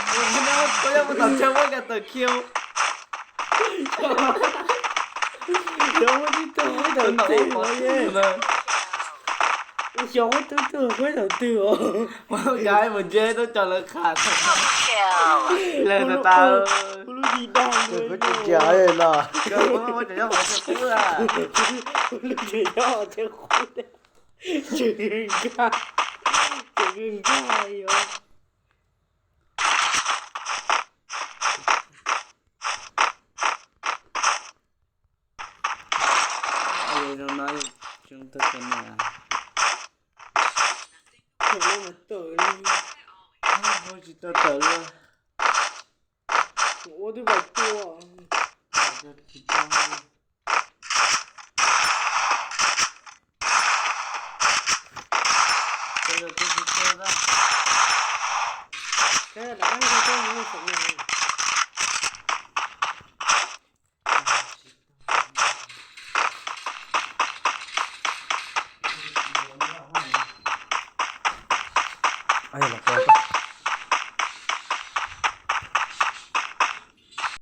Koj yog mus tom tseg muab ka tawm khiu. Cov muab tib tug muab tawm txij ua ye. Ua xyov muab tub tug muab tawm twg os. Muab ka mus ntse tub cov lawv qha. Lawv tas tas. Kuv lub tsis dag kuv tsis ntsia los. Kuv lub tsis yog hov tseg qub a. Kuv lub tsis yog hov tseg qub. Tseem nkag, tseem nkag yom. Zoo no tsis tau tawm na. Tsis tau tawm li. Ua twb vais tua. Tsis tau. Ua yog tus tsis tau na. Kab lam qab yog koj mus saum no. Ai, los koj.